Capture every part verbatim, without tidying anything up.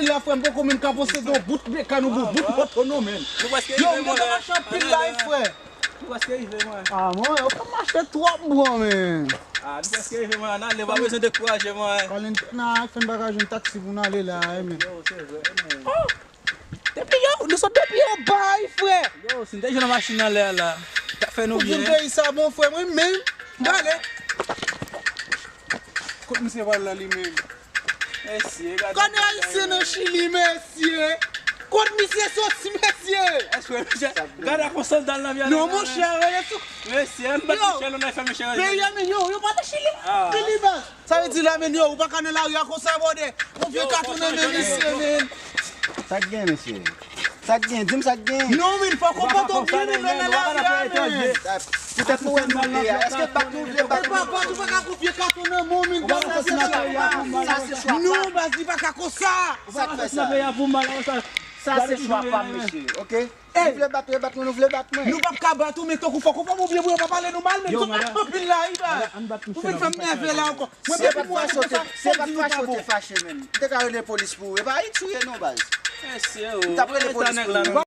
La, frè, m poko menm ka posede yon bout mekàn ou bout moto non, menn. Yo, m te ka mache anpil la wi, frè. Nou prèske rive, mwen. Ah, mwen, yo ka mache twòp bon, menn. Ah, nou prèske rive, mwen. N ale, pa bezwen dekouraje, mwen. Colin, n a fè n pa ka jwenn taksi pou n ale la, wi, menn. Yo, se vre, menn. Depi yo, nou sot depi yo bay, frè. Yo, si n te jwenn machin nan lè a la, t ap fè nou byen. Ou di m peyi sa bon, frè, mwen menm, m prale. Kot misye pral la, li menm? Mesye, gade. Kòne ayisyen nan Chili, mesye. Kot misye soti, mesye. Èske misye, gade ak yon sandal nan pye. Non, monchè, rele sou. Mesye, ann bat Michel, nou fè Michel. Peyi a, men yo, yo pa nan Chili. Chili, baz. Sa vle di la, men yo, ou pa ka nan lari a konsa, bòdè. Yon vye katon nan men misye, men. Sa k gen, mesye? Sa k gen? Di m sa k gen. Non, men fòk ou konprann ou byen, men nan lari a, men. Poutèt nou wè nou ye a, èske bat nou vle bat nou? Papa, ou pa ka konfye katon nan men w, men. Sa se chwa pa m. Non, baz, li pa ka konsa. Sa k fè sa? Sa se chwa pa m, mesye, oke? Nou vle bat mwen, bat mwen, nou vle bat mwen. Nou p ap ka bat ou, men tankou fòk ou pa oubyen pou yo pa pale nou mal, men nou anpil la, wi, baz. Ou vin fè m nève la ankò. Mwen, depi m wè se konsa, se pa fache ou te fache, menn. M te ka rele polis pou ou. E pa Ayiti ou ye non, baz. M t ap rele polis pou ou.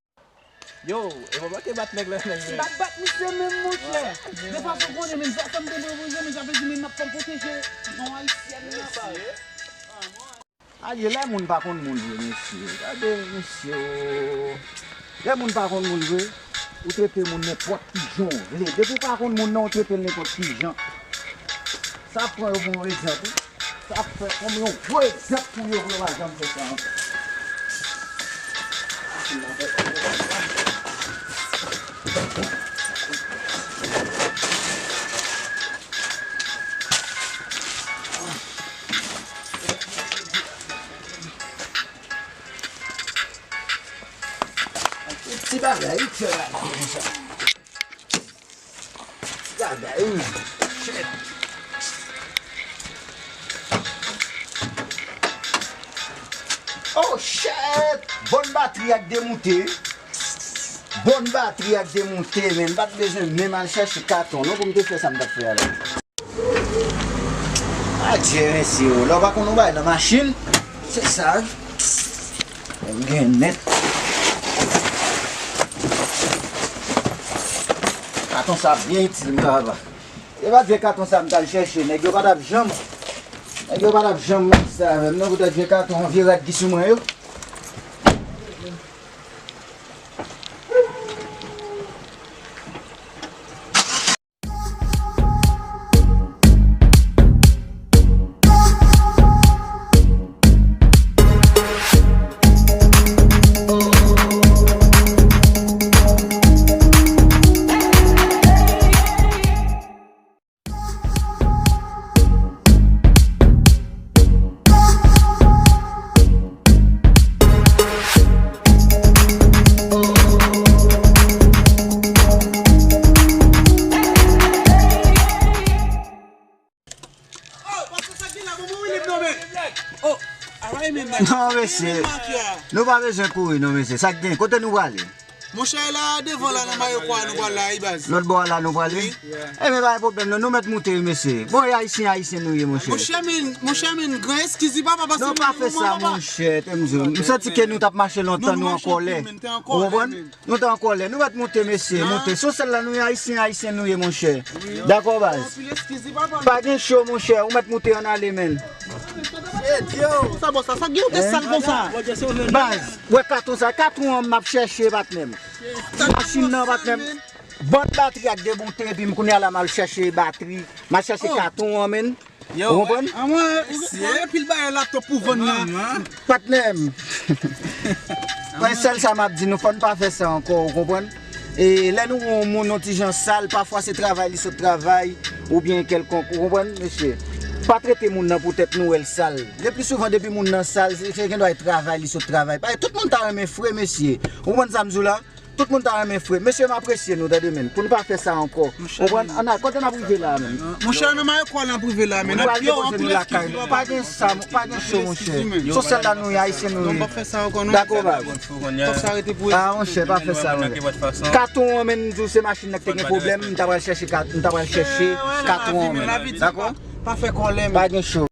Yo, e pa manke bat nèg la, nèg la. M pa bat misye menm, monchè. De fason konnen, menm sa fè m te pran prizon, men sa vle di, menm m ap fè m pwoteje non ayisyèn nan, baz. Adye, lè moun pa konn moun vre, mesye. Gade, mesye, o. Lè moun pa konn moun vre, ou trete moun nenpòt ki jan w vle. Depi w pa konn moun nan, ou trete l nenpòt ki jan. Sa pran yo pou yon egzanp, wi. Sa fè kòm yon gwo egzanp pou yo, pou yo pa janm fè sa ankò. Ti bagay, ti bagay, konsa. Ti bagay, wi. Shit. Oh, shit! Bòn batri ak demoute. Bòn batri ak demoute, men m pa t bezwen menm al chèche katon, non, pou m te fè sa m t ap fè a la. Adye, mesye, o. Lè w pa konn yon bagay nan machin, se sa, wi. Ou gen nèt. Katon sa byen itil, men papa. E pa vye katon sa m t al chèche, nèg yo pa t ap janm. Nèg yo pa t ap janm mèt sa avè m, non, poutèt vye katon, vye rad ki sou mwen yo. Oh, pastè, sa k gen la, bon, mwen li non, men. Oh, a pa e menm nèg. Non, mesye. Nou pa bezwen kouri, non, mesye. Sa k gen? Kote nou prale? Monchè, la devan la, nan Mayokwa, nou pral la, wi, baz. Lòt bò a la, nou prale? Wi. Ebyen, pa gen pwoblèm, non. Nou mèt moute, wi, mesye. Bon, e ayisyen, ayisyen nou ye, monchè. Monchè, men, monchè, men, gran eskiz, wi, papa, pase. Non, pa fè sa, monchè, tande m di w. M santi ke nou t ap mache lontan, nou an kòlè. Ou konprann? Nou t an kòlè. Nou mèt moute, mesye, moute. Sou sèl la nou ye, ayisyen, ayisyen nou ye, monchè. Dakò, baz? Pa gen cho, monchè. Ou mèt moute, ann ale, menn. Sa bon, sa, sa gen yon tèt sal konsa. Baz, wè katon sa. Katon an m ap chèche, patnè m. Machin nan, patnè m. Bòn batri ak demoute, epi m kounye a la, m al chèche batri. M al chèche katon an, menn. Ou konprann? Anmwey, ou gen pil bagay laptop pou vann nan. Patnè m. Mwen, sèl sa m ap di nou, fò n pa fè sa ankò, ou konprann? E lè nou wè yon moun yon ti jan sal, pafwa se travay li sot travay, oubyen kèlkonk, ou konprann, mesye? Pa trete moun nan poutèt nou wè l sal. Le pli souvan, depi moun nan sal, se, se gendwa e travay li sot travay. Paske tout moun ta renmen fre, mesye. Ou konprann sa m di w la? Tout moun ta renmen fre. Mesye, m apresye nou, tande, menn. Pou nou pa fè sa ankò. Konprann? Ann al, kote n ap rive la, menn? Monchè, nan Mayokwa n ap rive la, menn. N ap pran depoze nou lakay nou. Pa gen sa, pa gen cho, monchè. Sou sèl la nou ye, ayisyen nou ye. Dakò, baz. Ah, monchè, pa fè sa, monchè. Katon an, menn, m di w se machin nan ki te gen pwoblèm, m ta pral chèche kat-, m ta pral chèche katon an, menn. Dakò? Pa fè kòlè, menn. Pa gen cho.